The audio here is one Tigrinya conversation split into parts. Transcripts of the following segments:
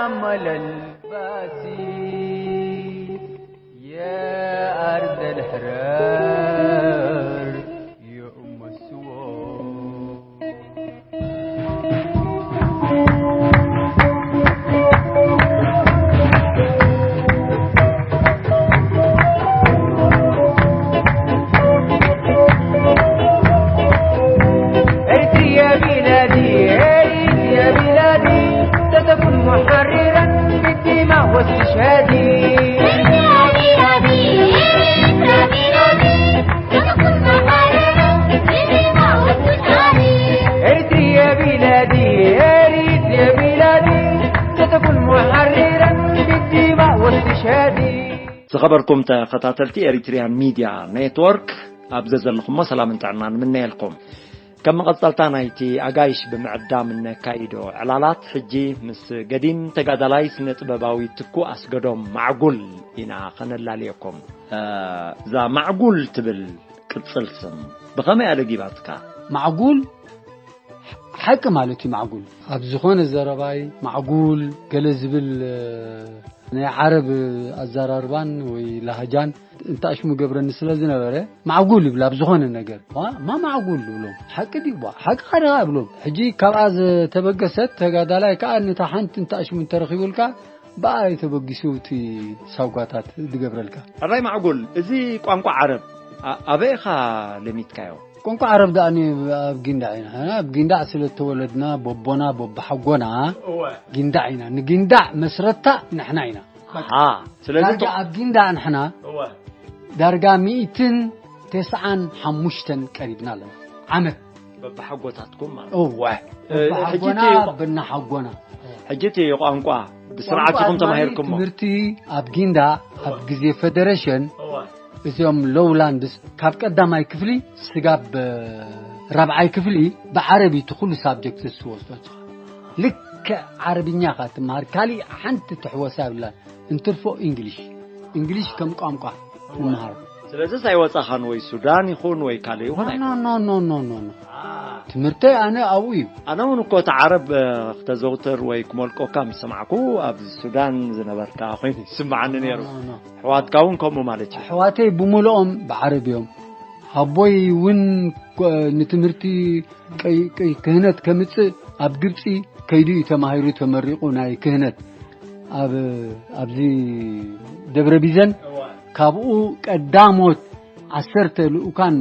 أمل الباسي يا أرض الحرار يا أم السوار. أريتريا بلادي، أريتريا بلادي، ستكون محررا بالدماء واستشهادي. أريتريا بلادي، أريتريا بلادي، ستكون محررا بالدماء واستشهادي. أريتريا بلادي، أريتريا بلادي، ستكون محررا بالدماء واستشهادي. ዝኸበርኩም ተኸታተልቲ ኤሪትሪያን ሚድያ ኔትወርክ፣ ኣብ ዘዘለኹሞ ሰላምን ጥዕናን ንምነየልኩም። ከም መቐጸልታ ናይቲ ኣጋይሽ ብምዕዳም እነካይዶ ዕላላት፣ ሕጂ ምስ ገዲም ተጋዳላይ ስነ ጥበባዊ ትኩ ኣስገዶም ማዕጉል ኢና ኸነላልየኩም። እ፣ እዛ ማዕጉል ትብል ቅጽል ስም ብኸመይ ኣለጊባትካ? ማዕጉል ሓቂ ማለት እዩ። ማዕጉል ኣብ ዝኾነ ዘረባይ ማዕጉል ገለ ዝብል፣ እ፣ ናይ ዓረብ ኣዘራርባን ወይ ላህጃን እንታሽሙ ገብረኒ ስለ ዝነበረ፣ ማዕጉል ይብል ኣብ ዝኾነ ነገር። ዋ፣ ማ ማዕጉል ይብሎም። ሓቂ ድዩ? ዋ፣ ሓቂ ኸደኻ ይብሎም። ሕጂ ካብኣ ዝተበገሰት ተጋዳላይ ከኣ ነታ ሓንቲ እንታሽሙ እንተረኺቡልካ፣ ብኣ እዩ ተበጊሱ እቲ ሳጓታት ዝገብረልካ። ሕራይ ማዕጉል፣ እዚ ቋንቋ ዓረብ ኣ-፣ ኣበይ ኢኻ ለሚድካዮ? ቋንቋ ዓረብ ደኣ ኣብ ጊንዳዕ ኢና። ኣብ ጊንዳዕ ስለ እተወለድና፣ በቦና፣ በቦሓጎና እወ። ጊንዳዕ ኢና። ንጊንዳዕ መስረታ ንሕና ኢና። ኣሃ፣ ስለዚ ዳርጋ ቶ-፣ ኣብ ጊንዳዕ ንሕና እወ። ዳርጋ ሚእትን ተስዓን ሓሙሽተን ቀሪብና ኣለና። ዓመት። በብሓጎታትኩም ማለት። እወ። እ፣ ሕጂ በብሓጎና፣ እቲ ቋ-፣ በናሓጎና። ሕጂ እቲ ቋንቋ ብስርዓት ቋንቋ ኢኹም ኣድማኒ ተማሂርኩሞ? ትምህርቲ ኣብ ጊንዳዕ፣ ኣብ ግዜ ፈደረሽን፣ እወ። እዚኦም ሎውላንድስ ካብ ቀዳማይ ክፍሊ ስጋብ ራብዓይ ክፍሊ ብዓረቢ እቲ ኩሉ ሳብጀክት ዝወስዶ። ልክዕ ዓረብኛ ኢኻ ትመሃር፣ ካሊእ ሓንቲ ትሕወሳ የብላን። እንትርፎ እንግሊሽ፣ እንግሊሽ ከም ቋንቋ ንመሃር። ስለዚስ ኣይወጻኻን ወይ ሱዳን ይኹን ወይ ካልእ ይኹን ኣይኮነን? ኖ፣ ኖ፣ ኖ፣ ኖ፣ ኖ። ትምህርተይ ኣነ ኣብኡ እዩ። ኣነ እውን እኮ እቲ ዓረብ፣ እ፣ ክተዘውትር ወይ ክመልቆካ ምስ ሰማዕኩ፣ ኣብ ሱዳን ዝነበርካ ኮይኑ ይስምዓኒ ነይሩ። ኖ፣ ኖ፣ ኖ። ኣሕዋትካ እውን ከምኡ ማለት እዩ። ኣሕዋተይ ብምልኦም ብዓረብ እዮም። ኣቦይ እውን ኮ-፣ ንትምህርቲ ቀይ-፣ ቀይ-፣ ክህነት ከምጽእ ኣብ ግብጺ ከይዱ እዩ ተማሂሩ ተመሪቑ ናይ ክህነት ኣብ፣ ኣብዚ ደብረ ቢዘን። እዋ። ካብኡ ቀዳሞት ዓሰርተ ልኡካን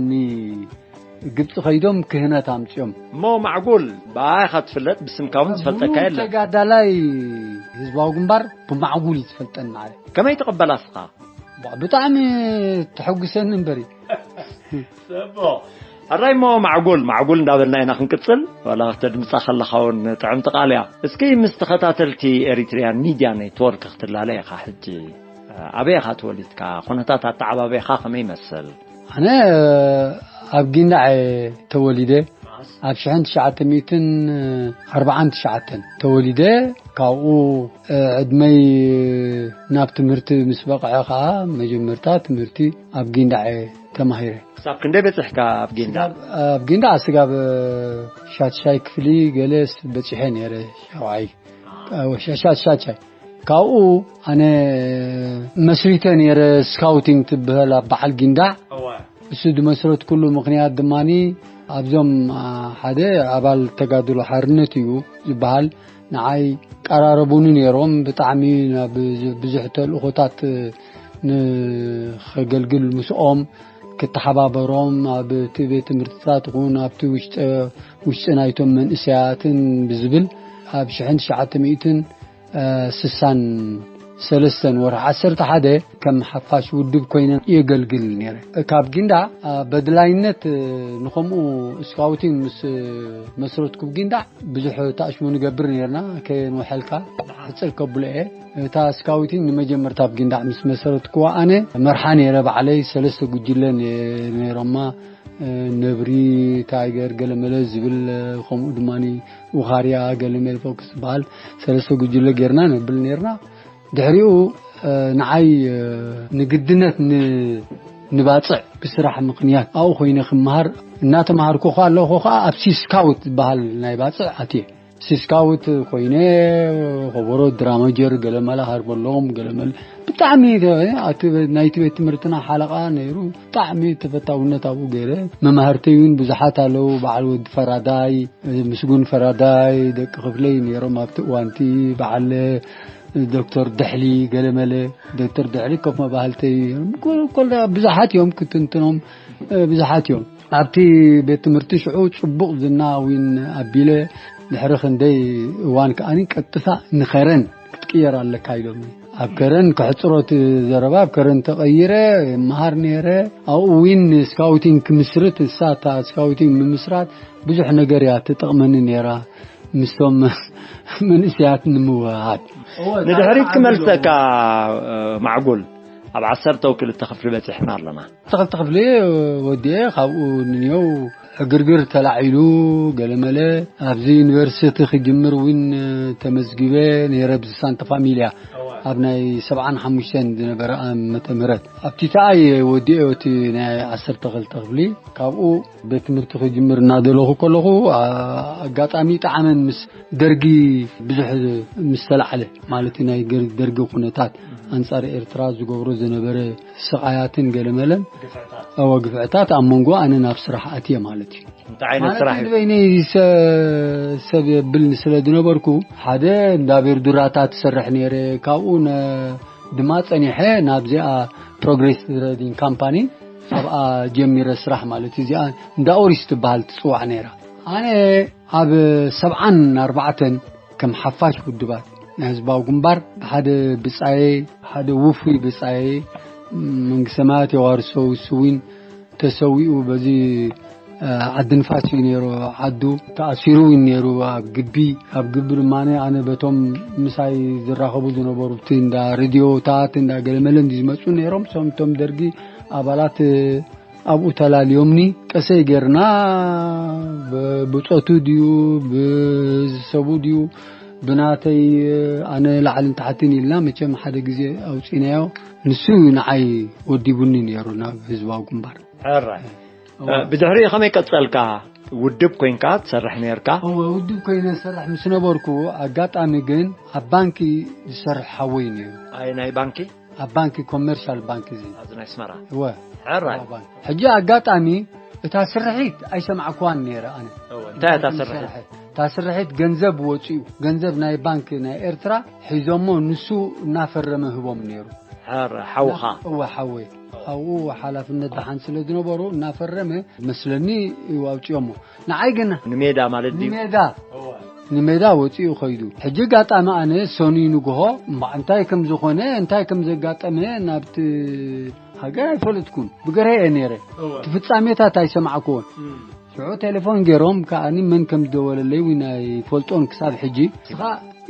ንግብጺ ከይዶም ክህነት ኣምጺኦም። እሞ ማዕጉል ብኣኻ ትፍለጥ፣ ብስምካ እውን ዝፈልጠካ ብሉጽ የለን። ተጋዳላይ ህዝባዊ ግንባር ብማዕጉል እዩ ዝፈልጠኒ ማለት። ከመይ ትቕበላ እስኻ? ባ-፣ ብጣዕሚ ተሐጉሰኒ እምበሪ። ሰቦ። ሕራይ እሞ ማዕጉል፣ ማዕጉል እንዳበልና ኢና ክንቅጽል፣ ዋላ ክተድምጻ ከለኻ እውን ጥዕምቲ ቃል እያ። እስኪ ምስ ተኸታተልቲ ኤሪትሪያን ሚድያ ኔትወርክ ክትላለ ኢኻ ሕጂ። ኣበይ ኢኻ ተወሊድካ? ኩነታት ኣተዓባብያኻ ከመይ ይመስል? ኣነ ኣብ ጊንዳዕ እየ ተወሊደ። ኣብ ሽሕን ትሽዓተ ሚእትን ኣርባዓን ትሽዓተን ተወሊደ። ካብኡ፣ እ፣ ዕድመይ ናብ ትምህርቲ ምስ በቕዐ ኸዓ መጀመርታ ትምህርቲ ኣብ ጊንዳዕ እየ ተማሂረ። ክሳብ ክንደይ በጺሕካ ኣብ ጊንዳዕ? ስጋብ፣ ኣብ ጊንዳዕ ስጋብ ሻትሻይ ክፍሊ ገለ በጺሐ ነይረ፣ ሻውዓይ። ሻ-፣ ሻትሻይ። ካብኡ ኣነ መስሪተ ነይረ ስካውቲንግ ትበሃል ኣብ በዓል ጊንዳዕ። እዋ። እሱ ዝመስረትኩሉ ምኽንያት ድማኒ ኣብዞም፣ አ፣ ሓደ ኣባል ተጋድሎ ሓርነት እዩ ዝበሃል ንዓይ ቀራረቡኒ ነይሮም። ብጣዕሚ ናብ ብዙ-፣ ብዙሕ ተልእኾታት ንኸገልግል ምስኦም ክተሓባበሮም፣ ኣብ እቲ ቤት ትምህርትታት ይኹን ኣብቲ ውሽጠ-፣ ውሽጢ ናይቶም መንእሰያትን ብዝብል ኣብ ሽሕን ትሽዓተ ሚእትን ስሳን ሰለስተን ወርሒ ዓሰርተ ሓደ ከም ሓፋሽ ውድብ ኮይነ የገልግል ነይረ። ካብ ጊንዳዕ፣ አ፣ በድላይነት፣ እ፣ ንኸምኡ ስካውቲን ምስ መስረትኩ ጊንዳዕ ብዙሕ ተኣሽሙ ንገብር ነይርና። ከየንውሐልካ ሕጽር ከብሎ እየ። እታ ስካውቲን ንመጀመርታ ኣብ ጊንዳዕ ምስ መሰረትኩዋ ኣነ መርሓ ነይረ ባዕለይ። ሰለስተ ጉጅለ ነ-፣ ነይሮማ። ነብሪ፣ ታይገር፣ ገለመለ ዝብል፣ ከምኡ ድማ ውኻርያ፣ ገለመለ ፎክስ ዝበሃል ሰለስተ ጉጅለ ጌርና ነብል ኔርና። ድሕሪኡ፣ እ፣ ንዓይ፣ እ፣ ንግድነት ን-፣ ንባጽዕ ብስራሕ ምኽንያት ኣብኡ ኮይነ ክመሃር እናተማሃርኩ ከኣ ኣለኹ ከኣ ኣብ ሲ ስካውት ዝበሃል ናይ ባጽዕ ኣትየ። ስካውት ኮይነ ከበሮ ድራመጀር ገለመለ ሃርበሎም ገለመለ ብጣዕሚ እቲ ናይቲ ቤት ትምህርትና ሓለቓ ነይሩ። ብጣዕሚ ተፈታውነት ኣብኡ ገይረ። መማህርተይ እውን ብዙሓት ኣለዉ። በዓል ወዲ ፈራዳይ፣ ምስጉን ፈራዳይ፣ ደቂ ክፍለይ ነይሮም ኣብቲ እዋንቲ። በዓል ዶክተር ድሕሊ ገለመለ፣ ዶክተር ድሕሊ ኮፍ መባህልተይ ነይሮም። ኮ- ኮላ ብዙሓት እዮም ክትንትኖም፣ ብዙሓት እዮም። ኣብቲ ቤት ትምህርቲ ሽዑ ጽቡቕ ዝና እውን ኣቢለ። ድሕሪ ክንደይ እዋን ከኣኒ ቀጥታ ንኸረን ክትቅየር ኣለካ ኢሎምኒ። ኣብ ከረን ክሕጽሮ እቲ ዘረባ ኣብ ከረን ተቐይረ፣ መሃር ነይረ። ኣብኡ እውን ስካውቲንግ ክምስርት፣ እሳ እታ ስካውቲንግ ምምስራት ብዙሕ ነገር እያ ትጠቕመኒ ነይራ። ምስቶም መንእሰያት ንምውሃድ። ንድሕሪት ክመልሰካ። ማዕጉል ኣብ ዓሰርተው ክልተ ክፍሊ በፂሕና ኣለና። ተኸልተ ክፍሊ ወዲኤ ካብኡ ንንየው ዕግርግር ተላዒሉ ገለመለ። ኣብዚ ዩኒቨርሲቲ ክጅምር እውን ተመዝጊበ ነይረ ብሳንታ ፋሚልያ ኣብ ናይ ሰብዓን ሓሙሽተን ዝነበረ ዓመተ ምህረት ኣብቲ ተኣይ ወዲኤ እቲ ናይ ዓሰርተ ክልተ ክፍሊ። ካብኡ ቤት ትምህርቲ ክጅምር እናደለኹ ከለኹ ኣጋጣሚ ጣዕመን ምስ ደርጊ ብዙሕ ምስ ተላዕለ ማለት ናይ ደርጊ ኩነታት ኣንጻር ኤርትራ ዝገብሮ ዝነበረ ስቓያትን ገለመለን ኣወ ግፍዕታት ኣብ መንጎ ኣነ ናብ ስራሕ ኣትየ ማለት እዩ። እንታይ ዓይነት ስራሕ እዩ? በይነይ ሰብ የብል ስለ ዝነበርኩ ሓደ እንዳ ቤርዱራታት ትሰርሕ ነይረ። ካብኡ ድማ ጸኒሐ ናብዚኣ ፕሮግሬስ ትሬዲንግ ካምፓኒ ኣብኣ ጀሚረ ስራሕ ማለት እዚኣ እንዳ ኦሪስ ትበሃል ትጽዋዕ ነይራ። ኣነ ኣብ ሰብዓን ኣርባዕተን ከም ሓፋሽ ውድባት ናይ ህዝባዊ ግንባር ሓደ ብጻየ ሓደ ውፉይ ብጻየ መንግስተ ሰማያት የዋርሶ ስዊን ተሰዊኡ በዚ ዓዲ ንፋስ እዩ ነይሩ። ዓዱ ተኣሲሩ እውን ነይሩ። ኣብ ግቢ ኣብ ግቢ ድማ ኣነ በቶም ምሳይ ዝራኸቡ ዝነበሩ እቲ እንዳ ሬድዮታት እንዳ ገለመለ እንዲ ዝመፁ ነይሮም። ሶምቶም ደርጊ ኣባላት ኣብኡ ተላልዮምኒ። ቀሰይ ጌርና ብብፆቱ ድዩ ብዝሰቡ ድዩ ብናተይ ኣነ ላዕልን ታሕትን ኢልና መቸም ሓደ ግዜ ኣውፂናዮ። ንሱ ንዓይ ወዲቡኒ ነይሩ ናብ ህዝባዊ ግንባር። ሕራይ። ብድሕሪኡ ከመይ ቀጸልካ? ውድብ ኮይንካ ትሰርሕ ነርካ? እወ፣ ውድብ ኮይነ ዝሰርሕ ምስ ነበርኩ ኣጋጣሚ ግን ኣብ ባንኪ ዝሰርሕ ሓወይ ነይሩ። ኣይ ናይ ባንኪ? ኣብ ባንኪ ኮመርሻል ባንክ እዚ ኣብዚ ናይ ኣስመራ። እወ። ሕራይ። ሕጂ ኣጋጣሚ እታ ስርሒት ኣይሰማዕኩዋን ነይረ ኣነ። እወ፣ እንታይ እታ ስርሒት? እታ ስርሒት ገንዘብ ወፂኡ፣ ገንዘብ ናይ ባንክ ናይ ኤርትራ ሒዞሞ ንሱ እናፈረመ ህቦም ነይሩ። ሕራይ፣ ሓውኻ? እወ፣ ሓወይ። ኣብኡ ሓላፍነት ደሓን ስለ ዝነበሩ እናፈረመ መስለኒ እዩ ኣውፅኦሞ። ንዓይ ግን ንሜዳ ማለት ድዩ? ንሜዳ ንሜዳ ወፂኡ ኸይዱ። ሕጂ ኣጋጣሚ ኣነ ሰኑይ ንግሆ እምበኣር እንታይ ከም ዝኾነ እንታይ ከም ዘጋጠመ ናብቲ ሃገር ኣይፈለጥኩን። ብገርሀ እየ ነይረ። እቲ ፍጻሜታት ኣይሰማዕኩዎን። ሽዑ ቴሌፎን ገይሮም ከኣኒ መን ከም ዝደወለለይ እውን ኣይፈልጦን ክሳብ ሕጂ። እስኻ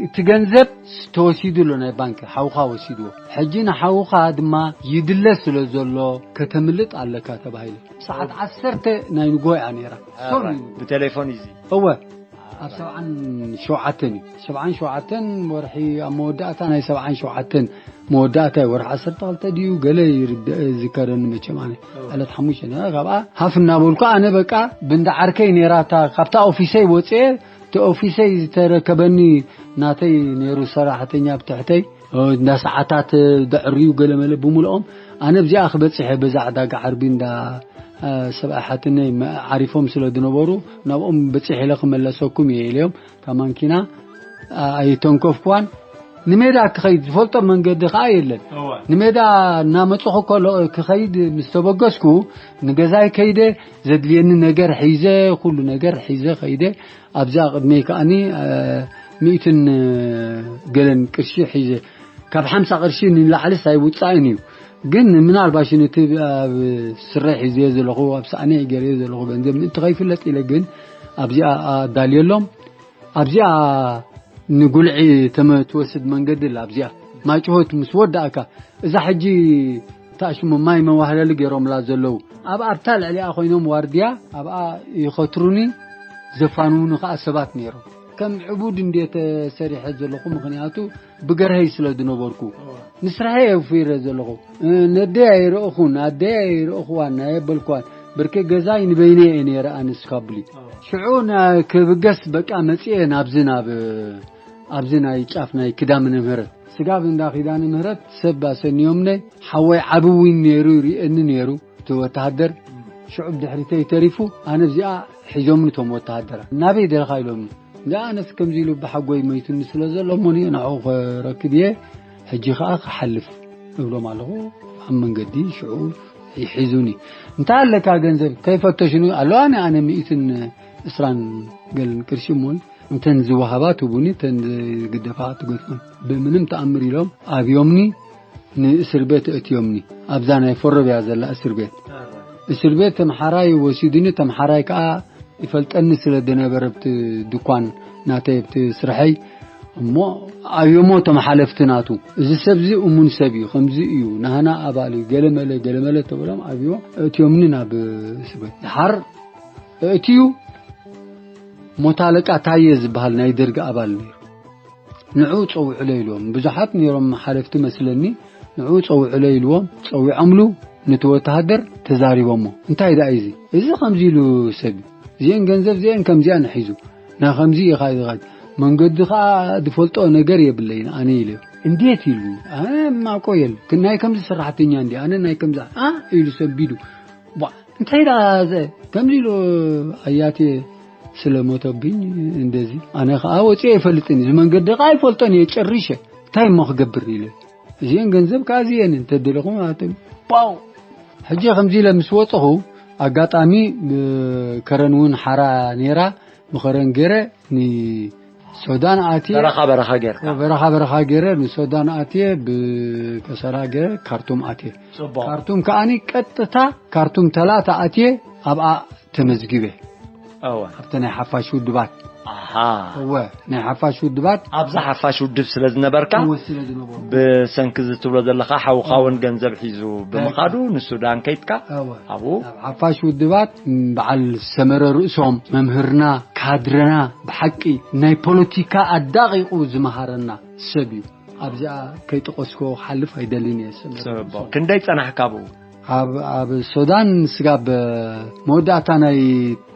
እቲ ገንዘብ ተወሲዱ ኣሎ ናይ ባንክ ሓውኻ ወሲድዎ። ሕጂ ንሓውኻ ድማ ይድለ ስለ ዘሎ ከተምልጥ ኣለካ ተባሂለ። ሰዓት ዓሰርተ ናይ ንግሆ እያ ነይራ። ሶሪ። ብቴሌፎን እዩ። እወ። ኣብ ሰብዓን ሸውዓተን እዩ። ሰብዓን ሸውዓተን ወርሒ ኣብ መወዳእታ ናይ ሰብዓን ሸውዓተን መወዳእታ እዩ። ወርሒ ዓሰርተ ክልተ ድዩ ገለ ይርድእ ዝከረኒ መቸም ኣነ። ዕለት ሓሙሽተ ነይራ። ካብኣ ሃፍ እናበልኩ ኣነ በቃ ብንዳ ዓርከይ ነይራ እታ ካብታ ኦፊሰይ ወፅኤ እቲ ኦፊሰይ ዝተረከበኒ ናተይ ነይሩ ሰራሕተኛ ብትሕተይ እንዳ ሰዓታት ደዕርዩ ገለመለ ብምልኦም ኣነ ኣብዚኣ ክበፅሐ በዛ ዕዳጋ ዓርቢ እንዳ ሰብኣይ ሓትነይ ዓሪፎም ስለ ዝነበሩ ናብኦም በፂሕ ኢለ ክመለሰኩም እየ ኢለዮም እታ ማንኪና ኣይተንከፍኩዋን። ንሜዳ ክኸይድ ዝፈልጦ መንገዲ ከዓ የለን። ንሜዳ እናመፅኹ ከሎ ክኸይድ ምስ ተበገስኩ ንገዛይ ከይደ ዘድልየኒ ነገር ሒዘ ኩሉ ነገር ሒዘ ከይደ ኣብዛ ቅድመይ ከኣኒ ሚእትን ገለን ቅርሺ ሒዘ ካብ ሓምሳ ቅርሺ ንላዕሊ ኣይውፃእን እዩ። ግን ምናልባሽ ነቲ ኣብ ስረ ሒዘዮ ዘለኹ ኣብ ሳእኒ ገይረዮ ዘለኹ ገንዘብ ምእንቲ ከይፍለጥ ኢለ ግን ኣብዚኣ ኣዳልየሎም። ኣብዚኣ ንጉልዒ ተመ ትወስድ መንገዲ ኣላ ኣብዚኣ ማይ ጭሆት ምስ ወዳእካ እዛ ሕጂ እታ ሽሙ ማይ መዋህለሊ ገይሮምላ ዘለዉ ኣብ ኣብታ ልዕሊኣ ኮይኖም ዋርድያ ኣብኣ ይኸትሩኒ ዘፋንውኒ ከዓ ሰባት ነይሮም። ከም ዕቡድ እንዴ ተሰሪሐ ዘለኹ ምኽንያቱ ብገርሀይ ስለ ዝነበርኩ ንስራሐይ ኣውፊረ ዘለኹ ነደይ ኣይረእኹን ኣደይ ኣይረእኽዋን ኣየበልክዋን ብርኬ ገዛይ ንበይነ እየ ነይረ ኣነ ስካብሊ። ሽዑ ክብገስ በቃ መጽኤ ናብዚ ናብ ኣብዚ ናይ ጫፍ ናይ ክዳምነ ምህረት ስጋብ እንዳ ኪዳነ ምህረት ሰብ ኣሰንዮምነ። ሓወይ ዓቢ እውን ነይሩ ይርእየኒ ነይሩ እቲ ወተሃደር። ሽዑ ብድሕሪተይ ተሪፉ ኣነ ኣብዚኣ ሒዞምኒ እቶም ወተሃደራ ናበይ ደለኻ ኢሎምኒ። እዛ ኣነስ ከምዚ ኢሉ ብሓጎይ መይቱኒ ስለ ዘሎ እሞኒ ንዕኡ ክረክብ እየ ሕጂ ከኣ ክሓልፍ እብሎም ኣለኹ። ኣብ መንገዲ ሽዑ ይሒዙኒ። እንታይ ኣለካ ገንዘብ ከይፈተሽኑ ኣለዋኒ ኣነ ሚእትን እስራን ገልን ቅርሺ እሞ እንተን ዝወሃባ ትቡኒ እተን ዝግደፋ ትገድፎን ብምንም ተኣምር ኢሎም ኣብዮምኒ። ንእስር ቤት እእትዮምኒ ኣብዛ ናይ ፈረብያ ዘላ እስር ቤት እስር ቤት ተምሓራይ ወሲዱኒ። ተምሓራይ ከዓ ይፈልጠኒ ስለ ዝነበረ ብቲ ድኳን ናተይ ብቲ ስርሐይ እሞ ኣብዮሞ እቶም ሓለፍቲ ናቱ እዚ ሰብዚ እሙን ሰብ እዩ ከምዚ እዩ ናህና ኣባል እዩ ገለመለ ገለመለ ተብሎም ኣብዮ እእትዮምኒ ናብ እስር ቤት ድሓር እእትዩ ሞታ ኣለቃ ታየ ዝበሃል ናይ ደርጊ ኣባል ነይሩ። ንዕኡ ጸውዕለ ኢልዎም ብዙሓት ነይሮም ሓለፍቲ መስለኒ። ንዕኡ ጸውዕለ ኢልዎም ጸዊዖምሉ ነቲ ወተሃደር ተዛሪቦሞ እንታይ ደኣ እዚ እዚ ከምዚ ኢሉ ሰብ እዩ እዚአን ገንዘብ እዚአን ከምዚኣን ሒዙ ናይ ከምዚ ኢኻ ኢኻ መንገዲ ኸዓ ዝፈልጦ ነገር የብለይን ኣነ ኢለ እንዴት ኢሉ ኣነ ማቆ የል ናይ ከምዚ ሰራሕተኛ እንዲ ኣነ ናይ ከምዚ ኣ ኢሉ ሰቢዱ ቧ እንታይ ደኣ ዘ ከምዚ ኢሉ ኣያቴ ስለ ሞተብኝ እንደዚ ኣነ ኸዓ ወፂአ ይፈልጥን እዚ መንገዲ ኸዓ ይፈልጦን እየ ጨሪሸ እንታይ እሞ ክገብር ኢለ እዚአን ገንዘብ ከዓ እዚአን እንተደለኹም ኣትም ቧው ሕጂ ከምዚ ኢለ ምስ ወፅኹ ኣጋጣሚ ከረን እውን ሓራ ነይራ ብኸረን ገይረ ንሶዳን ኣትየ በረኻ በረኻ ጌርካ በረኻ በረኻ ገይረ ንሶዳን ኣትየ ብከሰላ ገይረ ካርቱም ኣትየ ጽቡቕ ካርቱም ከዓኒ ቀጥታ ካርቱም ተላታ ኣትየ ኣብኣ ተመዝጊበ እወ ኣብቲ ናይ ሓፋሽ ውድባት ኣሃ እወ ናይ ሓፋሽ ውድባት ኣብዛ ሓፋሽ ውድብ ስለ ዝነበርካ እወ ስለ ዝነበሩ ብሰንኪ እዚ ትብሎ ዘለኻ ሓውኻ እውን ገንዘብ ሒዙ ብምኻዱ ንሱዳን ከይድካ እወ ኣብኡ ኣብ ሓፋሽ ውድባት በዓል ሰመረ ርእሶም መምህርና ካድረና ብሓቂ ናይ ፖለቲካ ኣዳቒቑ ዝመሃረና ሰብ እዩ ኣብዚኣ ከይጠቐስኮ ክሓልፍ ኣይደልን እየ ሰመረ ጽቡቕ ክንደይ ጸናሕካ ብኡ ኣብ ኣብ ሱዳን ስጋብ መወዳእታ ናይ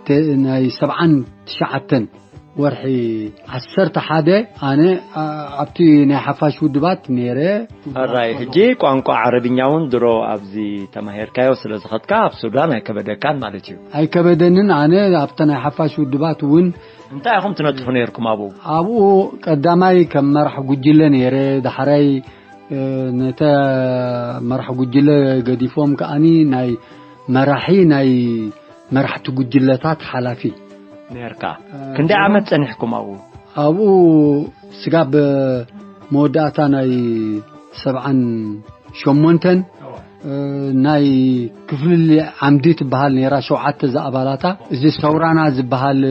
ተ- ናይ ሰብዓን ትሽዓተን ወርሒ ዓሰርተ ሓደ ኣነ ኣ- ኣብቲ ናይ ሓፋሽ ውድባት ነይረ ሕራይ ሕጂ ቋንቋ ዓረብኛ እውን ድሮ ኣብዚ ተማሂርካዮ ስለ ዝኸድካ ኣብ ሱዳን ኣይከበደካን ማለት እዩ ኣይከበደንን ኣነ ኣብቲ ናይ ሓፋሽ ውድባት እውን እንታይ ኢኹም ትነጥፉ ነይርኩም ኣብኡ ኣብኡ ቀዳማይ ከም መራሕ ጉጅለ ነይረ ዳሕራይ ነተ መራሕ ጉጅለ ገዲፎም ከዓኒ ናይ መራሒ ናይ መራሕቲ ጉጅለታት ሓላፊ ነርካ ክንደይ ዓመት ጸኒሕኩም ኣብኡ ኣብኡ ስጋብ መወዳእታ ናይ ሰብዓን ሸሞንተን ናይ ክፍልሊ ዓምዲ ትበሃል ነራ ሸውዓተ ዝኣባላታ እዚ ሰውራና ዝበሃል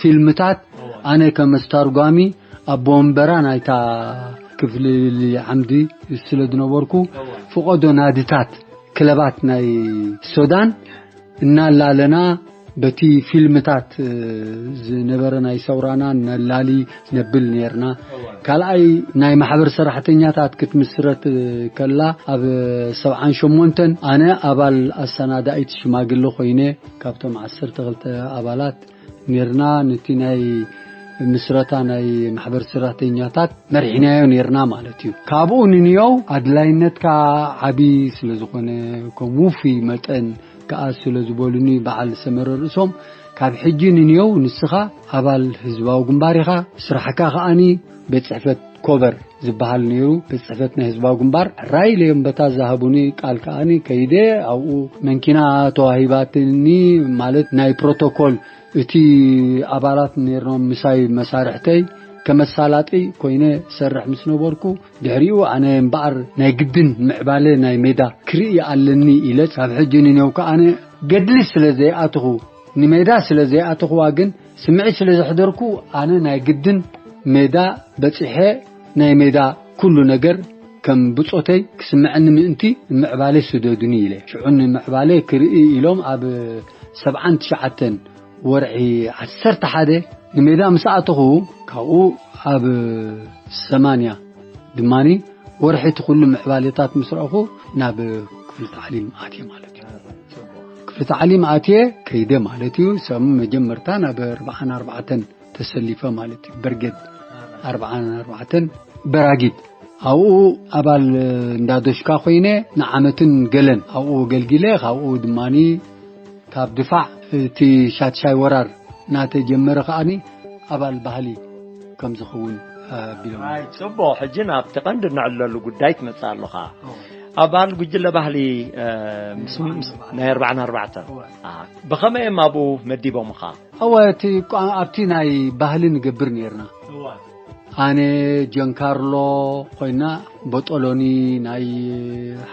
ፊልምታት ኣነ ከም ኣስተርጓሚ ኣቦ ወንበራ ናይታ ክፍሊ ዓምዲ ስለ ዝነበርኩ ፍቐዶ ናድታት ክለባት ናይ ሶዳን እናላለና በቲ ፊልምታት ዝነበረ ናይ ሰውራና ነላሊ ነብል ነርና። ካልኣይ ናይ ማሕበር ሰራሕተኛታት ክትምስረት ከላ ኣብ ሰብዓን ሸሞንተን ኣነ ኣባል ኣሰናዳኢት ሽማግለ ኮይነ ካብቶም ዓሰርተ ክልተ ኣባላት ኔርና ነቲ ናይ ምስረታ ናይ ማሕበር ሰራሕተኛታት መሪሕናዮ ኔርና ማለት እዩ። ካብኡ ንንዮው ኣድላይነትካ ዓቢ ስለ ዝኾነ ከም ውፉይ መጠን ከኣ ስለ ዝበሉኒ በዓል ሰመረ ርእሶም ካብ ሕጂ ንንዮው ንስኻ ኣባል ህዝባዊ ግንባር ኢኻ፣ ስራሕካ ከኣኒ ቤት ጽሕፈት ኮበር ዝበሃል ነይሩ። ቤት ጽሕፈት ናይ ህዝባዊ ግንባር ራይ ኢለዮም በታ ዝሃቡኒ ቃል ከኣኒ ከይደ ኣብኡ መንኪና ተዋሂባትኒ ማለት ናይ ፕሮቶኮል እቲ ኣባላት ነይርኖም ምሳይ መሳርሕተይ ከመሳላጢ ኮይነ ሰርሕ ምስ ነበርኩ ድሕሪኡ ኣነ እምበኣር ናይ ግድን ምዕባለ ናይ ሜዳ ክርኢ ኣለኒ ኢለ ካብ ሕጂ ንኔው ከኣነ ገድሊ ስለ ዘይኣትኹ ንሜዳ ስለ ዘይኣትኹዋ ግን ስምዒት ስለ ዘሕደርኩ ኣነ ናይ ግድን ሜዳ በጺሐ ናይ ሜዳ ኩሉ ነገር ከም ብጾተይ ክስምዐኒ ምእንቲ ንምዕባለ ስደዱኒ ኢለ። ሽዑ ንምዕባለ ክርኢ ኢሎም ኣብ ሰብዓን ትሽዓተን ወርሒ ዓሰርተ ሓደ ንሜዳ ምስ ኣተኹ ካብኡ ኣብ ሰማንያ ድማኒ ወርሒ እቲ ኩሉ ምዕባለታት ምስ ረእኹ ናብ ክፍሊ ታዕሊም ኣትየ ማለት እዩ። ታዕሊም ኣትየ ከይደ ማለት እዩ። ሰብ መጀመርታ ናብ ኣርብዓን ኣርባዕተን ተሰሊፈ ማለት እዩ። በርጌድ ኣርብዓን ኣርባዕተን በራጊድ ኣብኡ ኣባል እንዳዶሽካ ኮይነ ንዓመትን ገለን ኣብኡ ኣገልጊለ። ካብኡ ድማኒ ካብ ድፋዕ እቲ ሻትሻይ ወራር እናተጀመረ ከኣኒ ኣባል ባህሊ ከም ዝኸውን ኣቢሎም። ኣይ፣ ጽቡቕ። ሕጂ ናብቲ ቀንዲ እንዕለሉ ጉዳይ ትመጽእ ኣለኻ። ኣባል ጉጅለ ባህሊ፣ እ፣ ምስ፣ ምስ፣ ናይ ኣርባዓን ኣርባዕተን። እወ። ኣ፣ ብኸመይ እዮም ኣብኡ መዲቦምኻ? እወ፣ እቲ ቋ-፣ ኣብቲ ናይ ባህሊ ንገብር ነይርና። እወ። ኣነ፣ ጀንካርሎ ኮይና፣ ቦጦሎኒ ናይ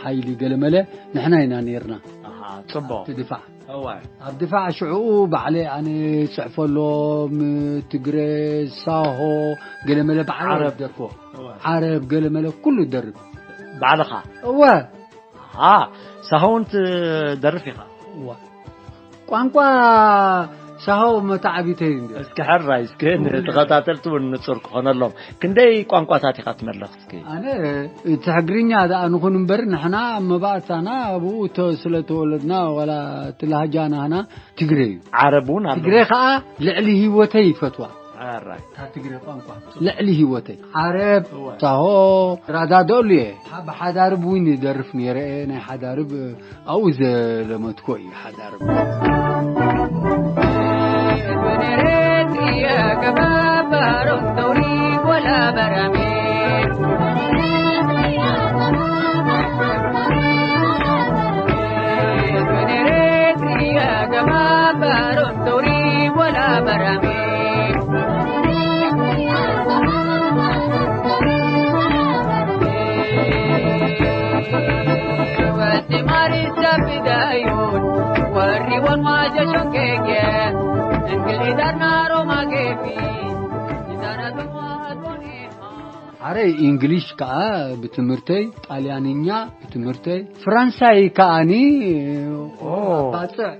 ሓይሊ ገለመለ ንሕና ኢና ነይርና። ኣሃ፣ ጽቡቕ። እቲ ድፋዕ። እወ። ኣብ ድፋዕ ሽዕኡ ባዕለይ ኣነ ጽሕፈሎም፣ ትግረ፣ ሳሆ፣ ገለመለ ባዕለይ ዓረብ። ደርፎ። እወ። ዓረብ፣ ገለመለ ኩሉ ደርፍ። ባዕልኻ? እወ። ኣሃ፣ ሳሆ እውን ትደርፍ ኢኻ? እወ። ቋንቋ ሳሆ መታዕቢተይ እንዲ። እስኪ ሕራይ፣ እስኪ ንተኸታተልቲ እውን ንጹር ክኾነሎም። ክንደይ ቋንቋታት ኢኻ ትመልኽ እስኪ? ኣነ እቲ ትግርኛ ደኣ ንኹን እምበር ንሕና መባእታና ኣብኡ ተ-፣ ስለ ተወለድና ዋላ እቲ ላህጃ ናህና ትግረ እዩ። ዓረብ እውን ኣሎ። ትግረ ኸኣ ልዕሊ ህይወተይ ይፈትዋ። ሕራይ። እታ ትግረ ቋንቋ ልዕሊ ህይወተይ። ዓረብ፣ እወ። ሳሆ፣ ራዳደሉ እየ። ሓ-፣ ብሓዳርብ እውን ይደርፍ ነይረ እየ። ናይ ሓዳርብ ኣብኡ ዘለመትኮ እዩ ሓዳርብ። ኣረ፣ እንግሊሽ ከኣ ብትምህርተይ፣ ጣልያንኛ ብትምህርተይ፣ ፍራንሳይ ከኣኒ ኦ። ባጽዕ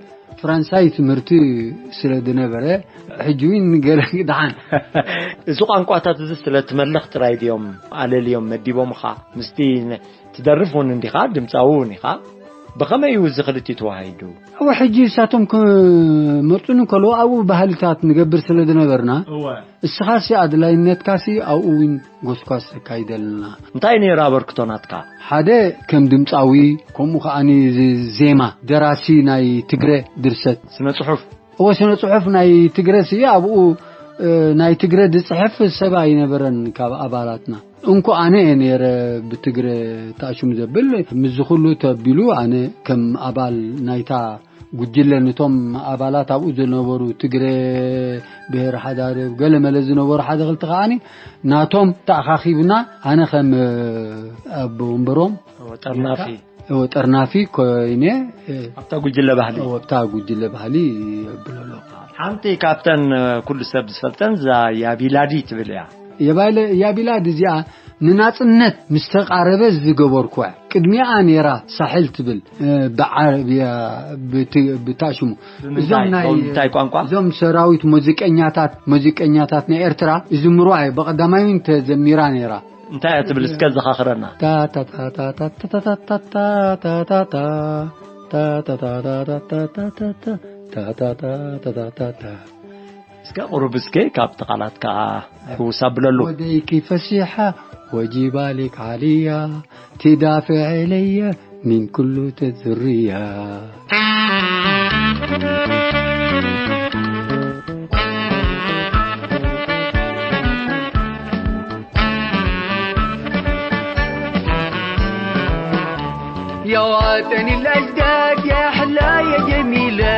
ፍራንሳይ ትምህርቲ ስለ ዝነበረ፣ ሕጂ እውን ገለ ደሓን። እዚ ቋንቋታት እዚ ስለ ትመልኽ ጥራይ ድዮም ኣለልዮም መዲቦምኻ? ምስቲ ነ-፣ ትደርፍ እውን እንዲኻ፣ ድምጻዊ እውን ኢኻ። ብኸመይ እዩ እዚ ክልቲኡ ተዋሃሂዱ? እወ፣ ሕጂ እሳቶም ክመርጹኒ ከለዉ ኣብኡ ባህልታት ንገብር ስለ ዝነበርና፣ እወ። እስኻሲ ኣድላይነትካሲ ኣብኡ እውን ጎስጓስ ተካይደልና። እንታይ ነይሩ ኣበርክቶ ናትካ? ሓደ ከም ድምጻዊ፣ ከምኡ ከኣኒ እዚ ዜማ፣ ደራሲ ናይ ትግረ ድርሰት። ስነ ጽሑፍ? እወ፣ ስነ ጽሑፍ ናይ ትግረ ስየ ኣብኡ፣ እ፣ ናይ ትግረ ዝጽሕፍ ሰብ ኣይነበረን ካብ ኣባላትና። እንኮ ኣነ እየ ነይረ ብትግረ ተኣሽሙ ዘብል። ምስዚ ኩሉ ተቢሉ ኣነ ከም ኣባል ናይታ ጉጅለ ነቶም ኣባላት ኣብኡ ዝነበሩ ትግረ፣ ብሄር ሓዳርብ፣ ገለ መለ ዝነበሩ ሓደ ክልተ ከኣኒ ናቶም ተኣኻኺብና ኣነ ከም ኣቦ ወንበሮም እወ፣ ጠርናፊ። እወ፣ ጠርናፊ ኮይነ፣ እ፣ ኣብታ ጉጅለ ባህሊ። እወ፣ ኣብታ ጉጅለ ባህሊ የብሎ ኣለኹ። ሓንቲ ካብተን፣ እ፣ ኩሉ ሰብ ዝፈልጠን እዛ ያቢላዲ ትብል እያ። የባለ-፣ ያቢላዲ እዚኣ ንናጽነት ምስ ተቃረበ ዝገበርኩዋ። ቅድሚኣ ነይራ ሳሕል ትብል፣ እ፣ ብዓረብያ ብት-፣ ብታሽሙ። ብምንታይ? እዞም ናይ፣ ብምንታይ ቋንቋ? እዞም ሰራዊት ሙዚቀኛታት፣ ሙዚቀኛታት ናይ ኤርትራ ይዝምሩዋ እዩ። ብቐዳማይ እውን ተዘሚራ ነይራ። እንታይ እያ ትብል? እስከ ዘኻኽረና። ታ፣ ታ፣ ታ። እስከ ቁሩብ እስከ ካብቲ ቃላት ከኣ ሕውስ ኣብለሉ። ወደይኪ ፈሲሓ ወጂባ ሊክ ዓሊያ ትዳፍዕ ኢለየ ምን ኩሉ ተዝርያ። يا وطني الأجداد يا أحلى يا جميلة،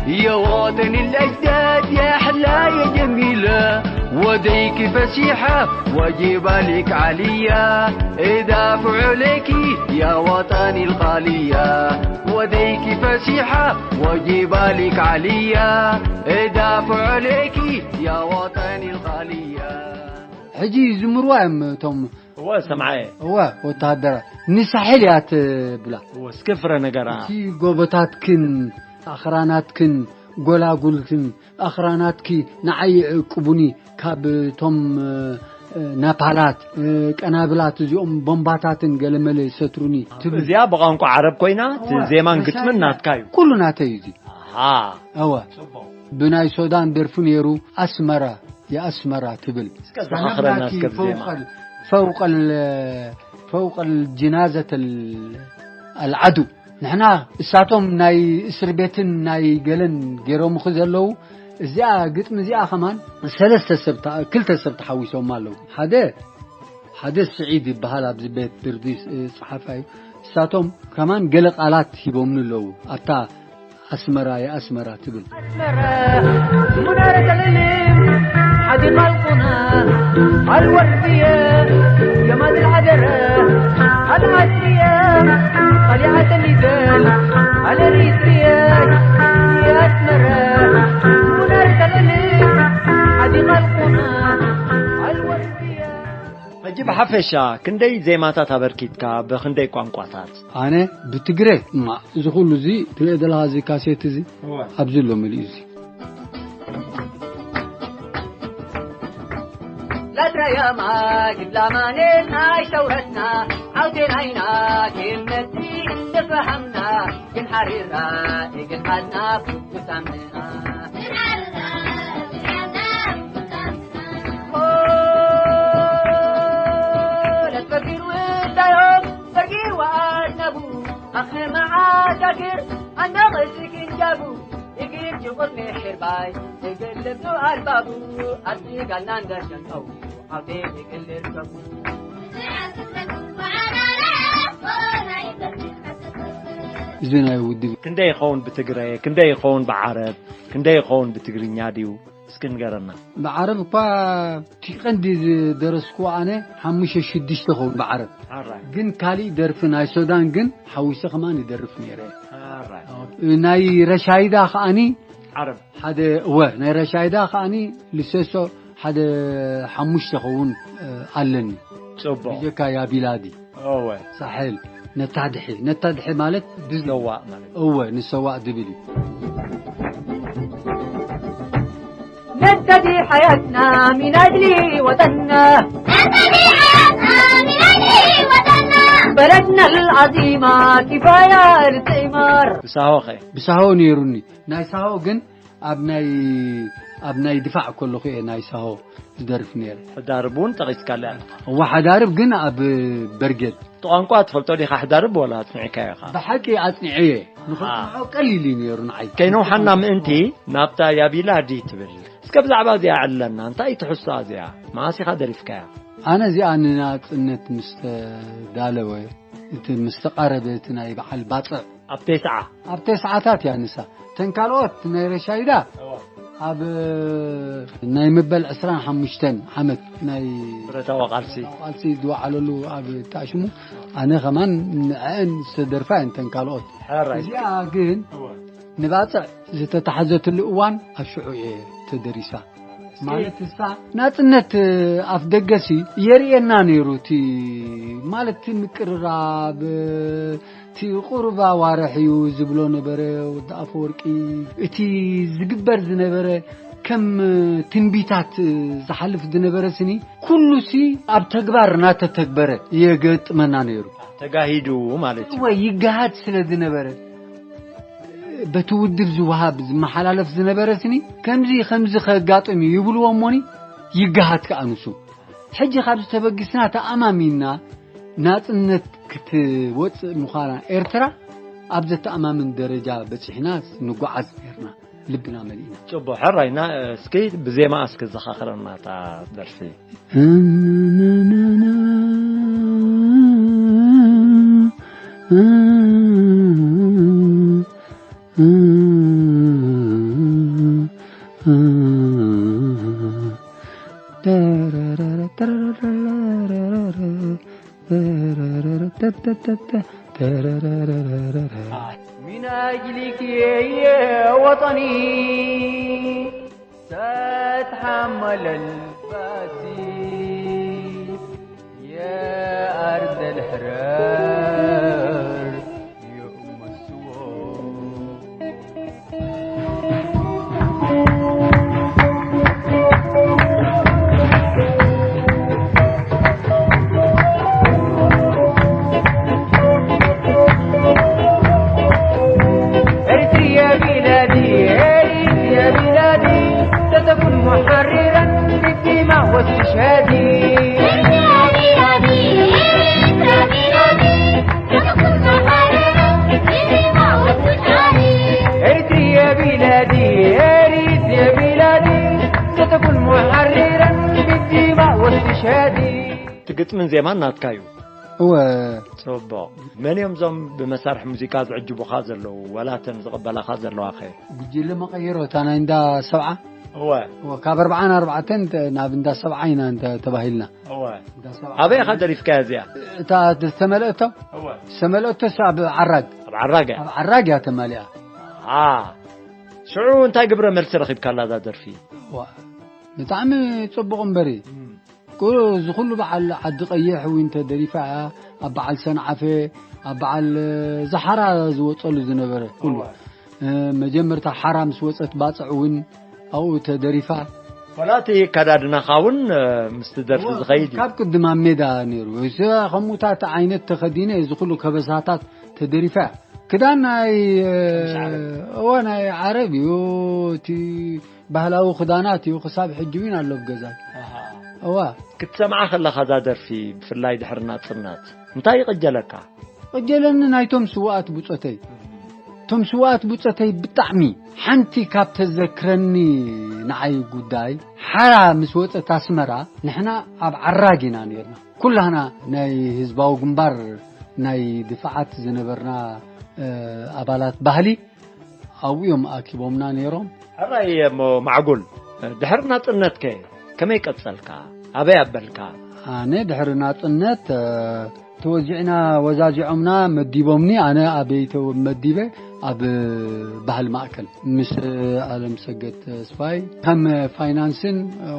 يا وطني الأجداد يا أحلى يا جميلة، وديك فسيحة وجبالك عالية، يدافعوا لك يا وطني الغالية، وديك فسيحة وجبالك عالية، يدافعوا لك يا وطني الغالية. ሕጂ ይዝምርዋ እዮም እቶም እወ፣ ሰምዓየ። እወ፣ ወተሃደራት ንሳሕል እያ ትብላ። እወ፣ እስከ ፍረ ነገራ። እቲ ጎቦታትክን ኣኽራናትክን ጎላጉልክን ኣኽራናትኪ ንዓይ ይዕቅቡኒ፣ ካብ እቶም፣ እ፣ ናፓላት፣ እ፣ ቀናብላት እዚኦም ቦምባታትን ገለመለ ይሰትሩኒ ትብል። እዚኣ ብቋንቋ ዓረብ ኮይና፣ እቲ እወ፣ ዜማን መሳርሒ ግጥምን ናትካ እዩ። ኩሉ ናተይ እዩ እዚ። አ እወ ጽቡቕ። ብናይ ሶዳን ደርፊ ነይሩ ኣስመራ የኣስመራ ትብል እስከ ዘኻኽረና እስከ ብዜማ። ፈውቀል ፈውቀል ጅናዘት ኣልዓዱ ንሕና እሳቶም ናይ እስር ቤትን ናይ ገለን ገይሮምኺ ዘለዉ። እዚኣ ግጥሚ እዚኣ ከማን ሰለስተ ሰብ ክልተ ሰብ ተሓዊሶም ኣለዉ። ሓደ ሓደ ስዒድ ይበሃል ኣብዚ ቤት ድርዲ ጸሓፋይ እዩ። እሳቶም ከማን ገለ ቃላት ሂቦምኒ ኣለዉ ኣብታ ኣስመራ የኣስመራ ትብል። أسمر منارة العلم حديقة القنا الوردية جمال العذرة العصرية طليعة النزال الإريترية يا أسمر منارة العلم حديقة القنا الوردية ሕጂ ብሓፈሻ ክንደይ ዜማታት ኣበርኪትካ ብክንደይ ቋንቋታት? ኣነ ብትግረ እማ እዚ ኩሉ እዚ ትሪኦ ዘለኻ እዚ ካሴት እዚ ኣብዚ ኣሎ መሊኡ እዚ ላትራያማ ግብላማኔ ናይ ሰውረትና ዓውቴናይና ክመቲ እንደፈሃምና ግን ሓሪራ እግን ሓዝና ብሳምና ለትበጊር ውዳዮም በጊር ወኣድነቡ ኣኸመ ዓጋግር ኣነቐስክ እንጃቡ እግር ጅቑር ምሕርባይ እግር ልብዱ ኣልባቡ ኣብቲ ጋልና እንዳሸንቀው ዓውቴ እግር ልርከቡ እዚ ናይ ውድብ ክንደይ ይኸውን ብትግረ፣ ክንደይ ይኸውን ብዓረብ፣ ክንደይ ይኸውን ብትግርኛ ድዩ? እስኪ ንገረና። ብዓረብ እኳ እቲ ቀንዲ ዝደረስኩ ኣነ ሓሙሽተ ሽዱሽተ ኸውን ብዓረብ። ኣራይ። ግን ካሊእ ደርፊ ናይ ሶዳን ግን ሓዊሰ ከማን ይደርፍ ነይረ። ኣራይ። ናይ ረሻይዳ ከኣኒ ዓረብ። ሓደ እወ ናይ ረሻይዳ ከኣኒ ልሰሶ ሓደ ሓሙሽተ ኸውን ኣለኒ። ጽቡቕ። ብጀካ ያ ቢላዲ። እወ። ሳሕል ነታድሒ ነታድሒ ማለት ድል ሰዋእ ማለት። እወ ንሰዋእ ድብል እዩ። نتدي حياتنا من أجل وطننا نتدي حياتنا من أجل وطننا بلدنا العظيمة كفاية للثمار ብሳሆኸ? ብሳሆ ነይሩኒ ናይ ሳሆ ግን ኣብ ናይ ኣብ ናይ ድፋዕ ከለኹ እየ ናይ ሳሆ ዝደርፍ ነይረ። ሕዳርብ እውን ጠቒስካላ ኢኻ። እዋ ሓዳርብ ግን ኣብ በርጌድ። እቲ ቋንቋ ትፈልጦ ዲኻ ሕዳርብ ወላ ኣጽኒዕካዮ ኢኻ? ብሓቂ ኣጽኒዐ እየ። ንኸጽንዖ ቀሊል እዩ ነይሩ ንዓይ። ከይነውሓና ምእንቲ ናብታ ያቢላዲ ትብል እስከ ብዛዕባ እዚኣ ዕለና እንታይ ትሕዝቶ እዚኣ መዓስ ኢኻ ደሪፍካያ? ኣነ እዚኣ ንናጽነት ምስ ተዳለወ እቲ ምስ ተቓረበ እቲ ናይ በዓል ባጽዕ ኣብ ተስዓ ኣብ ተስዓታት እያ ንሳ። ተን ካልኦት ናይ ረሻይዳ ኣብ ናይ ምበል ዕስራን ሓሙሽተን ዓመት ናይ ብረታዊ ቃልሲ ቃልሲ ዝወዓለሉ ኣብ ተኣሽሙ ኣነ ከማን ንዐአን ዝተደርፋ እየን ተን ካልኦት። ሕራይ። እዚኣ ግን ንባፅዕ ዝተታሕዘትሉ እዋን ኣብ ሽዑ እየ ተደሪሳ። ማለት እሳ ናፅነት ኣፍ ደገሲ የርእየና ነይሩ። እቲ ማለት እቲ ምቅርራብ እቲ ቁሩብ ኣዋርሕ እዩ ዝብሎ ነበረ ወዲ ኣፈወርቂ። እቲ ዝግበር ዝነበረ ከም ትንቢታት ዝሓልፍ ዝነበረ ስኒ ኩሉሲ ኣብ ተግባር እናተተግበረ የገጥመና ነይሩ። ተጋሂዱ ማለት እዩ። እወ ይገሃድ ስለ ዝነበረ በቲ ውድብ ዝወሃብ ዝመሓላለፍ ዝነበረ ስኒ ከምዚ ከምዚ ከጋጥም እዩ ይብልዎ እሞኒ ይገሃድ ከኣ ንሱ። ሕጂ ካብ ዝተበግስና ተኣማሚንና ናጽነት ክትወጽእ ምዃና ኤርትራ ኣብ ዘተኣማምን ደረጃ በጺሕና ንጓዓዝ ነርና። ልብና መሊእና። ጽቡቕ፣ ሕራይና፣ እስኪ ብዜማ እስኪ ዘኻኽረና እታ ደርፊ። من أجلك يا وطني ستحمل الباسي يا أرض الحرار يا أم السوار. Eti ye biladi, eri ye biladi, ستكون محررا بالدماء واستشهادي. እቲ ግጥምን ዜማን ናትካ እዩ። እወ። ጽቡቕ። መን እዮም እዞም ብመሳርሒ ሙዚቃ ዝዕጅቡኻ ዘለዉ፣ ዋላ እተን ዝቕበላኻ ዘለዋ ኸ? ጉጅለ መቐይሮ፣ እታ ናይ እንዳ ሰብዓ። እወ። እወ፣ ካብ ኣርብዓን ኣርባዕተን ተ-፣ ናብ እንዳ ሰብዓ ኢና እንተ-፣ ተባሂልና። እወ። እንዳ ሰብዓ። ኣበይ ኢኻ ደሪፍካያ እዚኣ? እታ ዝተመልአቶ? እወ። ዝተመልአቶስ ኣብ ዓራግ። ኣብ ዓራግ እያ? ኣብ ዓራግ እያ ተማሊኣ። ኣ። ሽዑ እንታይ ግብረ መልሲ ረኺብካላ እዛ ደርፊ? እዋ፣ ብጣዕሚ ጽቡቕ እምበሪ። እም። ኩ-፣ እዚ ኩሉ በዓል ዓዲ ቀይሕ እውን ተደሪፋ እያ። ኣብ በዓል ሰንዓፈ፣ ኣብ በዓል፣ እ፣ ዝሓራ ዝወጸሉ ዝነበረ ኩሉ። እዋ። እ፣ መጀመርታ ሓራ ምስ ወጸት ባጽዕ እውን ኣብኡ ተደሪፋ። ወላ እቲ ኣከዳድናኻ እውን፣ እ፣ ምስቲ ደርፊ እዋ፣ ዝኸይድ እዩ። ካብ ቅድም ኣብ ሜዳ ነይሩ። እዚ ከምኡታት ዓይነት ተኸዲነ እዚ ኩሉ ከበሳታት ተደሪፋ እያ። ክዳን ናይ፣ እ፣ ቀሚስ ዓረብ። እዋ፣ ናይ ዓረብ እዩ። እቲ ባህላዊ ክዳናት እዩ። ክሳብ ሕጂ እውን ኣሎ ኣብ ገዛይ። ኣሃ። እዋ። ክትሰምዓ ከለኻ እዛ ደርፊ፣ ብፍላይ ድሕሪ ናጽነት፣ እንታይ ይቕጀለካ? ቅጀለኒ ናይቶም ስውኣት ብጾተይ። እቶም ስውኣት ብጾተይ ብጣዕሚ ሓንቲ ካብ ተዘክረኒ ንዓይ ጉዳይ፣ ሓራ ምስ ወጸት ኣስመራ፣ ንሕና ኣብ ዓራግ ኢና ነይርና። ኩላህና ናይ ህዝባዊ ግንባር ናይ ድፋዓት ዝነበርና፣ እ፣ ኣባላት ባህሊ ኣብኡ እዮም ኣኪቦምና ነይሮም። ሕራይ እሞ ማዕጉል፣ ድሕሪ ናጽነትከ ከመይ ቀጸልካ? ኣበይ ኣበልካ? ኣነ ድሕሪ ናጽነት፣ እ፣ ተወዚዕና፣ ወዛዚዖምና፣ መዲቦምኒ። ኣነ ኣበይ ተመዲበ? ኣብ ባህል ማእከል ምስ ኣለምሰገድ ተስፋይ ከም ፋይናንስን፣ እ፣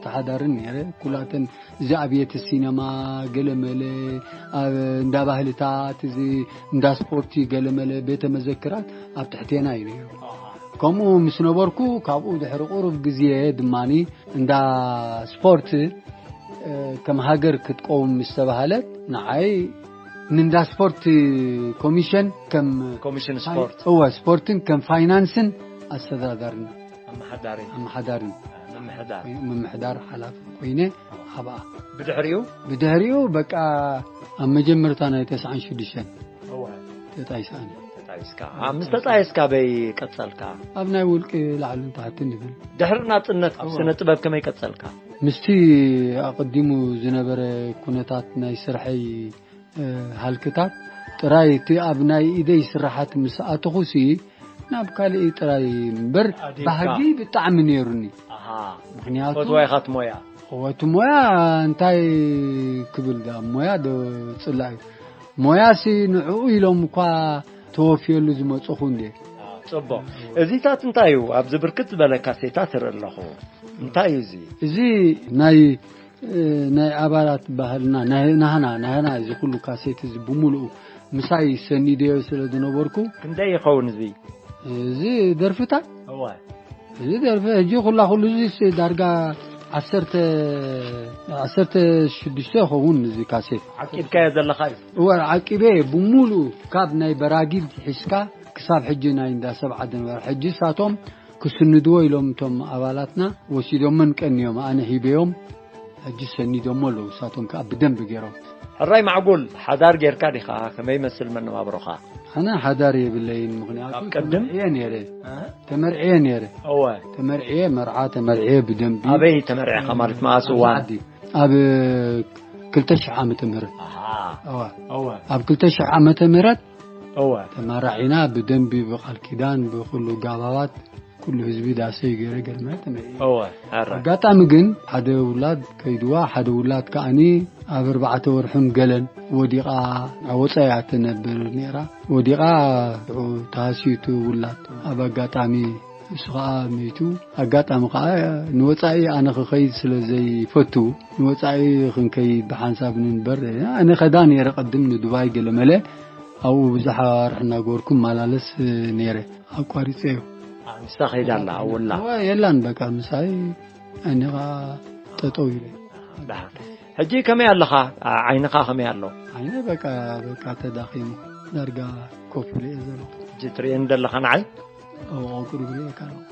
ተሓዳርን ነይረ። ኩላተን እዚ ኣብየት ሲነማ ገለመለ፣ ኣብ እንዳ ባህልታት፣ እዚ እንዳ ስፖርቲ ገለመለ፣ ቤተ መዘክራት ኣብ ትሕቴና እዩ ነይሩ። ከምኡ ምስ ነበርኩ፣ ካብኡ ድሕሪ ቁሩብ ግዜ ድማኒ እንዳ ስፖርት፣ እ፣ ከም ሃገር ክትቀውም ምስ ተባህለት፣ ንዓይ ንእንዳ ስፖርት ኮሚሽን ከም ኮሚሽን ስፖርት። እወ፣ ስፖርትን ከም ፋይናንስን ኣስተዳዳርን ኣመሓዳሪ። ኣመሓዳርን ምምሕዳር። ምምሕዳር ሓላፊ ኮይነ ኣብኣ። ብድሕሪኡ? ብድሕሪኡ በቃ ኣብ መጀመርታ ናይ ተስዓን ሽዱሽተን እወ። ተጣይሰ ኣነ። ተጣይስካ። ኣ፣ ምስ ተጣይስካ በይ ቀጸልካ? ኣብ ናይ ውልቂ ላዕልን ታሕትን ይብል። ድሕሪ ናጽነት ኣብ እወ። ስነ ጥበብ ከመይ ቀጸልካ? ምስቲ ኣቐዲሙ ዝነበረ ኩነታት ናይ ስርሐይ፣ እ፣ ሃልክታት ጥራይ እቲ ኣብ ናይ ኢደይ ስራሓት ምስ ኣተኹሲ ናብ ካልእ ጥራይ እምበር ኣዲብካ። ባህጊ ብጣዕሚ ነይሩኒ። ኣሃ። ምኽንያቱ ፈትዋይ ኢኻ እቲ ሞያ? እቲ ሞያ እንታይ ክብል ዳ ሞያ ዶ ጽላእ እዩ። ሞያሲ ንዕኡ ኢሎም እኳ ተወፍየሉ ዝመጽኹ እንዴ። አ፣ ጽቡቕ። እዚታት እንታይ እዩ? ኣብዚ ብርክት ዝበለ ካሴታት እርኢ ኣለኹ። እንታይ እዩ እዚ? እዚ ናይ፣ እ፣ ናይ ኣባላት ባህልና፣ ናይ ናህና፣ ናህና እዚ ኩሉ ካሴት እዚ ብምሉኡ ምሳይ ሰኒደዮ ስለ ዝነበርኩ። ክንደይ ይኸውን እዚ? እዚ ደርፍታት? እወ። እዚ ደርፊ ሕጂ ኩላ ኩሉ እዚስ ዳርጋ ዓሰርተ፣ ዓሰርተ ሽዱሽተ ይኸውን እዚ ካሴት። ዓቂብካዮ ዘለኻ እዩ? እወ፣ ዓቂበ ብምሉኡ ካብ ናይ በራጊድ ሒዝካ ክሳብ ሕጂ ናይ እንዳ ሰብዓ ዝነበረ። ሕጂ ንሳቶም ክስንድዎ ኢሎም እቶም ኣባላትና ወሲዶመን ቀንዮም፣ ኣነ ሂበዮም። ሕጂ ሰኒዶሞ ኣለዉ፣ ንሳቶም ከኣ ብደንቢ ገይሮም። ሕራይ ማዕጉል፣ ሓዳር ጌርካ ዲኻ? ከመይ ይመስል መነባብሮኻ? ኣነ ሓዳር የብለይን፣ ምኽንያቱ ኣብ ቅድም? ተመርዕየ ነይረ። እ? ተመርዕየ ነይረ። እወ። ተመርዕየ፣ መርዓ ተመርዕየ ብደንቢ። ኣበይ ተመርዕኻ ማለት መኣስ ኣብ እዋን? ዓዲ። ኣብ ክልተ ሽሕ ዓመተ ምህረት። ኣሃ። እወ። እወ። ኣብ ክልተ ሽሕ ዓመተ ምህረት እወ። ተመራዒና ብደንቢ ብቃል ኪዳን ብኩሉ ጋባባት ኩሉ ህዝቢ ዳሰይ ገይረ ገርመ ተመርዒ። እወ፣ ኣረ። ኣጋጣሚ ግን ሓደ ውላድ ከይድዋ፣ ሓደ ውላድ ከኣኒ ኣብ ኣርባዕተ ወርሕን ገለን ወዲቓ ኣብ ወጻኢ እያ ትነብር ነይራ። ወዲቓ ሽዑ ተሃስዩ እቲ ውላድ። ኣብ ኣጋጣሚ እሱ ኸኣ መይቱ። ኣጋጣሚ ኸኣ ንወጻኢ ኣነ ክኸይድ ስለ ዘይፈቱ፣ ንወጻኢ ክንከይድ ብሓንሳብ ንንበር። ኣነ ኸዳ ነይረ ቅድም ንዱባይ ገለመለ። ኣብኡ ብዙሕ ኣዋርሕ እናገበርኩ እመላለስ ነይረ። ኣቋሪጸዮ። ኣ፣ ንሳ ከይዳ ኣላ፣ ኣብ ውላ። እዋ፣ የላን በቃ፣ ምሳይ ኣነ ኸኣ ጠጠው ኢለ። ደሓን። ሕጂ ከመይ ኣለኻ? ዓ-፣ ዓይንኻ ከመይ ኣሎ? ዓይነ በቃ፣ በቃ ተዳኺሙ፣ ዳርጋ ኮፍ ኢለ እየ ዘለኹ። ሕጂ ትርእየኒ ዘለኻ ንዓይ? እዎ፣ ቁሩብ ርእየካ ኣለኹ።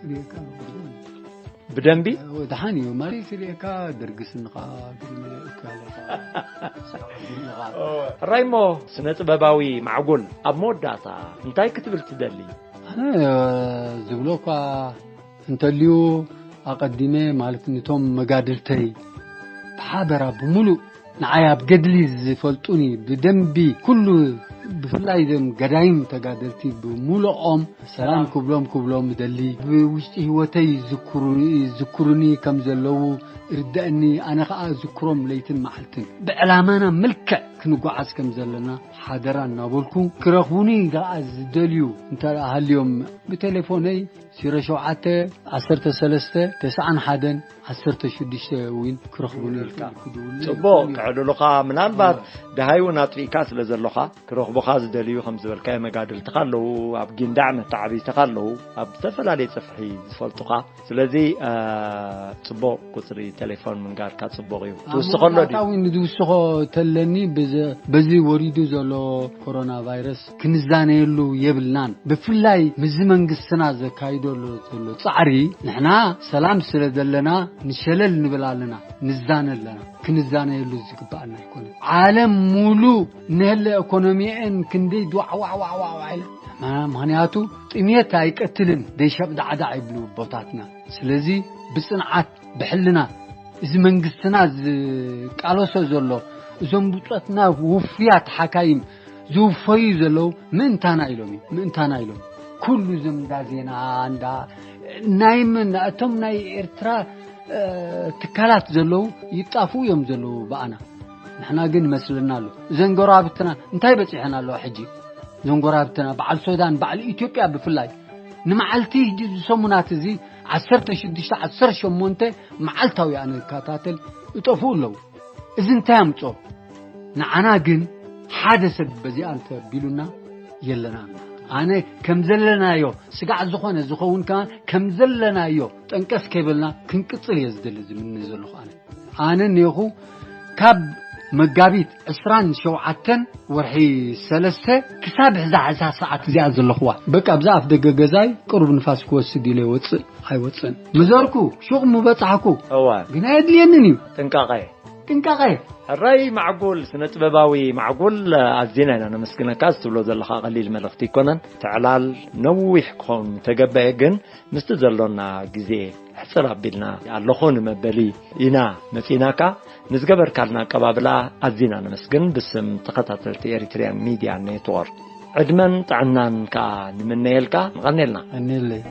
ርእየካ ኣለኹ። ብደንቢ ደሓን እዩ ማለት ስልካ ደርግስንኻ ግድመ እካለኻ ራይሞ፣ ስነ ጥበባዊ ማዕጉል፣ ኣብ መወዳእታ እንታይ ክትብል ትደሊ? ኣነ ዝብሎ እኳ እንተልዩ ኣቐዲመ ማለት ንቶም መጋድልተይ ብሓበራ ብምሉእ ንዓይ ኣብ ገድሊ ዝፈልጡኒ ብደንቢ ኩሉ ብፍላይ ዘም ገዳይም ተጋደልቲ ብምሉኦም ሰላም ክብሎም ክብሎም ደሊ ብውሽጢ ህይወተይ ዝዝክሩኒ ከም ዘለዉ ርዳእኒ። ኣነ ከዓ ዝክሮም ለይትን መዓልትን ብዕላማና ምልክዕ ክንጓዓዝ ከም ዘለና ሓደራ እናበልኩ ክረኽቡኒ ከዓ ዝደልዩ እንተ ሃልዮም ብቴሌፎነይ ዜሮ ሸውዓተ ዓሰርተ ሰለስተ ተስዓን ሓደን ዓሰርተ ሽዱሽተ እውን ክረኽቡኒ ጽቡቕ ክዕልሉኻ ምናልባት ደሃይ እውን ኣጥፊእካ ስለ ዘለኻ ክረኽቡኻ ዝደልዩ ከም ዝበልካዮ መጋድልትኻ ኣለዉ ኣብ ጊንዳዕ መተዓቢትኻ ኣለዉ ኣብ ዝተፈላለየ ጽፍሒ ዝፈልጡኻ ስለዚ ጽቡቕ ቁፅሪ ቴሌፎን ምንጋርካ ጽቡቕ እዩ ትውስኸሎ ድዩ ንዝውስኾ ተለኒ በዚ ወሪዱ ዘሎ ኮሮና ቫይረስ ክንዛነየሉ የብልናን። ብፍላይ ምስዚ መንግስትና ዘካይደሉ ዘሎ ጻዕሪ ንሕና ሰላም ስለ ዘለና ንሸለል ንብል ኣለና፣ ንዛነ ኣለና። ክንዛነየሉ ዝግባኣና ኣይኮነን። ዓለም ሙሉ ነለ ኢኮኖሚኤን ክንደይ ድዋዕዋዕዋዕዋዕ ኢለ ምክንያቱ ጥሜት ኣይቀትልን ደይሸብዳዕዳዕ ይብሉ ቦታትና። ስለዚ ብጽንዓት ብሕልና እዚ መንግስትና ዝቃለሶ ዘሎ እዞም ብጾትና ውፍያት ሓካይም ዝውፈዩ ዘለዉ ምእንታና ኢሎም እዩ ምእንታና ኢሎም ኩሉ ዝም እንዳ ዜና እንዳ ናይ ምን እቶም ናይ ኤርትራ ትካላት ዘለዉ ይጣፍኡ እዮም ዘለዉ ብኣና ንሕና ግን ይመስለና ኣሎ እዘን ጎረባብትና እንታይ በፂሐን ኣለዋ ሕጂ እዘን ጎረባብትና በዓል ሱዳን በዓል ኢትዮጵያ ብፍላይ ንመዓልቲ ህጂ ዝሰሙናት እዚ ዓሰርተ ሽዱሽተ ዓሰርተ ሸሞንተ መዓልታዊ ኣነ ዝከታተል እጠፍኡ ኣለዉ እዚ እንታይ ኣምጾ ንዓና ግን ሓደ ሰብ በዚኣ እንተ ቢሉና የለና ኣነ ከም ዘለናዮ ስጋዕ ዝኾነ ዝኸውን ከ ከም ዘለናዮ ጠንቀስ ከይበልና ክንቅጽል እየ ዝደሊ ዝምኒ ዘለኹ ኣነ ኣነ ኔኹ ካብ መጋቢት ዕስራን ሸውዓተን ወርሒ ሰለስተ ክሳብ ሕዛ ሕዛ ሰዓት እዚኣ ዘለኹዋ በቃ ኣብዛ ኣፍ ደገ ገዛይ ቅሩብ ንፋስ ክወስድ ኢለ ይወፅእ ኣይወፅእን ምዘርኩ ሹቕ ምበፃሕኩ እዋ ግን ኣየድልየንን እዩ ጥንቃቐ ጥንቃቐ ሕራይ ማዕጉል ስነ ጥበባዊ ማዕጉል ኣዝና ኢና ነመስግነካ እዚ ትብሎ ዘለኻ ቀሊል መልእኽቲ ይኮነን ትዕላል ነዊሕ ክኸውን ተገበአ ግን ምስቲ ዘሎና ግዜ ሕጽር ኣቢልና ኣለኹ ንመበሊ ኢና መጺናካ ንዝገበርካልና ኣቀባብላ ኣዚና ነመስግን ብስም ተኸታተልቲ ኤሪትሪያን ሚድያ ኔትወርክ ዕድመን ጥዕናን ከኣ ንምነየልካ ንቐኔልና እኒለይ